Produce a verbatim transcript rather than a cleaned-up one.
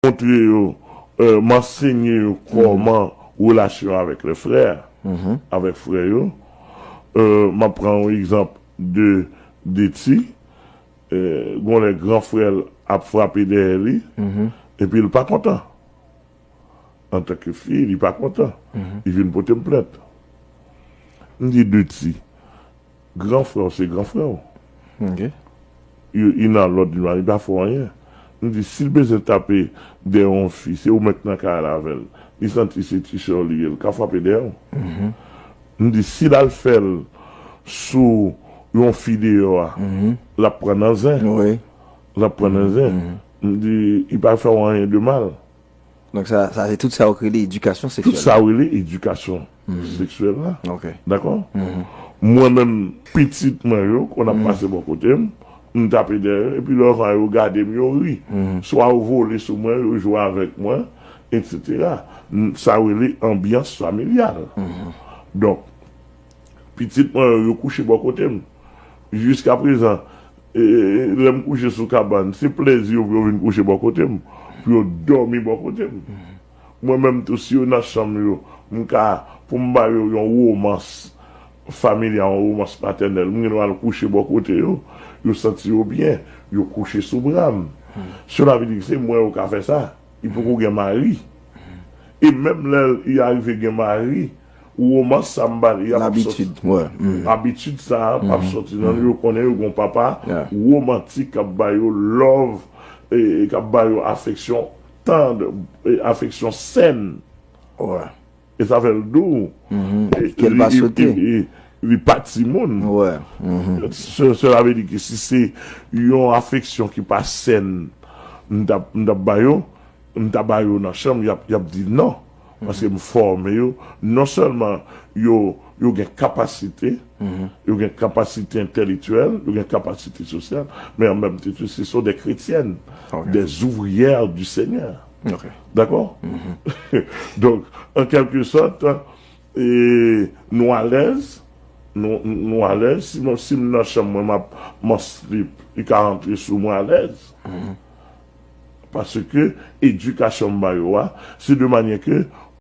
montre yo, euh, m ansenye yo kòman relasyon avèk le frè, avèk frè yo. Euh, m ap pran yon egzanp de, de ti, euh, gon lè gran frè l ap frape dèyè li, epi l pa kontan. Antanke fi, li pa kontan. Li vin pote m plent. M di de ti, gran frè w se gran frè w. Ok. Li nan lòd li, li pa fè w anyen. M di, si l bezwen tape dèyè yon fi, se ou menm k nan kay la avè l. Li santi se ti sè w li ye, l ka frape dèyè w. M di, si l al fè l sou yon fi deyò a, l ap pran nan zen. Wi. L ap pran nan zen. M di, li pa fè w anyen de mal. Donk sa, sa se tout sa yo rele edikasyon Tout seksyèl. Sa rele edikasyon seksyèl la. Ok. Dakò? Mwen menm, pitit mwen yo, kon ap pase bò kote m, m tape dèyè yo, epi lè yo gade m, yo ri. Swa yo vole sou mwen, yo jwe avèk mwen, etsetera. N- Sa rele anbyans familyal. Donk, pitit mwen yo, yo kouche bò kote m. Jiskaprezan, e, lè m kouche sou kabann, se plèzi yo pou yo vin kouche bò kote m, pou yo dòmi bò kote m. Mwen menm tou, si yo nan chanm yo, m ka, pou m ba yo yon womans familyal, yon womans patènèl, m gen dwa al kouche bò kote yo, yo santi yo byen, yo kouche sou bra m. Cela veut dire que se mwen yo ka fè sa. Li poko gen mari. E menm lè li arive gen mari, womans sa m ba li a p ap sòti. Labitid, wè. Abitid sa a p ap sòti nan li. Yo konnen yo gon papa womantik k ap ba yo love, e k ap ba yo afeksyon tand, e afeksyon sèn. Wè. E sa fè l dou. Ke l pa swete. Li pa timoun. Wè. Cela veut dire que si se yon afeksyon ki pa sèn m t ap m t ap ba yo, m ta ba yo nan chanm, y ap, y ap di non. Paske m fòme yo, non sèlman yo, yo gen kapasite, yo gen kapasite entèlektyèl, yo gen kapasite sosyal, men an menm tan tou, ce sont des chrétiennes, des ouvrières du Seigneur. Ok. Dakò? Donk, an kèlke sòt, e, nou alèz, nou, nou alèz, si mwen, si m nan chanm mwen, m ap, m an slip, li ka rantre sou mwen alèz. Paske edikasyon m ba yo a, se de manyè ke